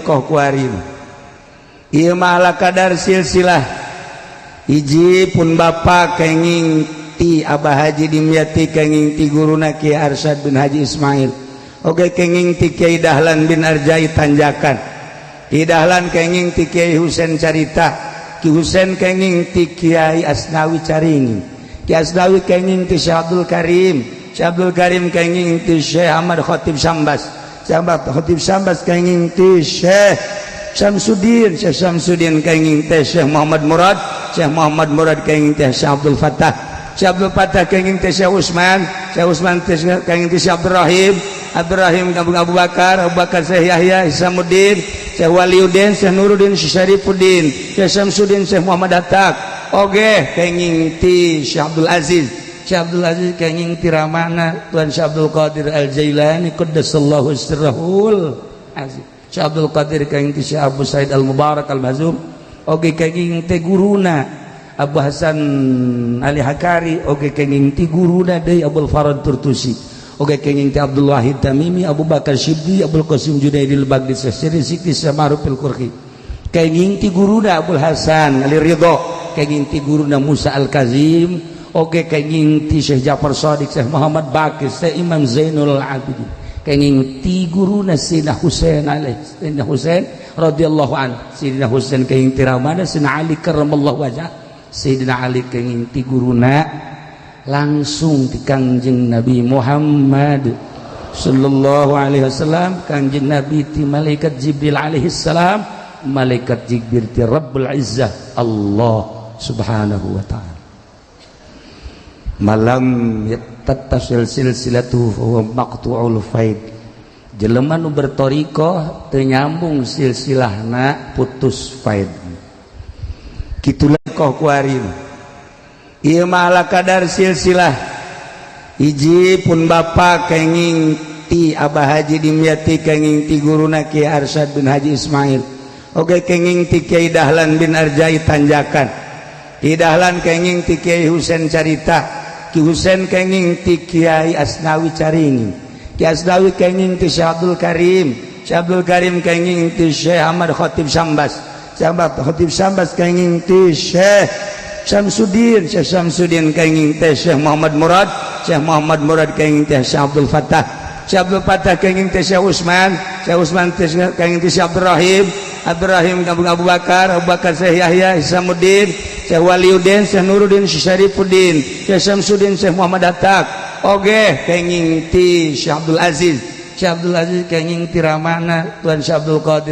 Koh kuari ieu mah ala kadar silsilah. Hiji pun bapa kenging ti Abah Haji Dimyati, kenging ti guruna Ki Arsyad bin Haji Ismail, oge kenging ti Kiai Dahlan bin Arjai Tanjakan. Ki Dahlan kenging ti Kiai Husain Carita, Ki Husain kenging ti Kiai Asnawi Caringin, Ki Asnawi kenging ti Syekh Abdul Karim, Syekh Abdul Karim kenging ti Syekh Ahmad Khatib Sambas, Syekh Ahmad Khatib Sambas kenging ti Syekh Syamsuddin, Syekh Syamsuddin kenging teh Syekh Muhammad Murad, Syekh Muhammad Murad kenging teh Syekh Abdul Fattah, Syekh Abdul Fattah kenging teh Syekh Usman, Syekh Usman teh kenging teh Syekh Abdul Rahim, Abdul Rahim Kampung Abu Bakar, Abu Bakar Syekh Yahya Isamuddin, Syekh Waliuddin, Syekh Nuruddin, Syekh Syarifuddin, Syekh Syamsuddin, Syekh Muhammad Atak, oge kenging ti Syekh Abdul Aziz, Syekh Abdul Aziz kenging ti ramana Tuan Syekh Abdul Qadir Al Jailani qaddasallahu sirrahul aziz. Syekh Abdul Qadir kenging ti Syekh Abu Said Al Mubarak Al Mazum, oge kenging ti guruna Abu Hasan Ali Hakari, oge kenging ti guruna deui Abdul Farad Turtusi, oge kenging ti Abdul Wahid Tamimi, Abu Bakar Syibli, Abdul Qasim Junaidil Baghdadi, Syekh Sikti, Syekh Ma'ruf Al-Qurhi, kenging ti guruna Abdul Hasan Ali Ridho, kenging ti guruna Musa Al Kazim, oge kenging ti Syekh Ja'far Shadiq, Syekh Muhammad Bakir, Syekh Imam Zainul Abidin, kenging ti guruna Sayyidina Husain alaihi, Sayyidina Husain radhiyallahu an. Sayyidina Husain kenging ti ramana Sayyidina Ali karramallahu wajah. Sayyidina Ali kenging ti guruna langsung ti Kangjeng Nabi Muhammad sallallahu alaihi wasallam, Kangjeng Nabi ti malaikat Jibril alaihi salam, malaikat Jibril ti Rabbul Izzah Allah subhanahu wa ta'ala. Malam tattasil silsilatuhu fa huwa maqtu'ul faid. Jelema nu bertoriqoh teu nyambung silsilahna, putus faid. Kitulah koh kuari ieu mah ala kadar silsilah. Hiji pun bapa kenging ti Abah Haji Dimyati, kenging ti guruna Ki Arsyad bin Haji Ismail, oge kenging ti Kiai Dahlan bin Arjai Tanjakan. Ki Dahlan kenging ti Kiai Husain Carita, Ki Husain kenging ti Kiai Asnawi Caringin, Ki Asnawi kenging ti Syekh Abdul Karim, Syekh Abdul Karim kenging ti Syekh Ahmad Khatib Sambas, Syekh Ahmad Khatib Sambas kenging ti Syekh Syamsuddin, Syekh Syamsuddin kenging teh Syekh Muhammad Murad, Syekh Muhammad Murad kenging teh Syekh Abdul Fattah, Syekh Abdul Fattah kenging teh Syekh Usman, Syekh Usman teh kenging ti Syekh Abdul Rahim, Abdul Rahim Kampung Abu Bakar, Abu Bakar Syekh Yahya Isamuddin, Syekh Waliuddin, Syekh Nuruddin, Syekh Syarifuddin, Syekh Syamsuddin, Syekh Muhammad Atak, oge kenging ti Syekh Abdul Aziz, Syekh Abdul Aziz kenging ti ramana Tuan Syekh Abdul Qadir.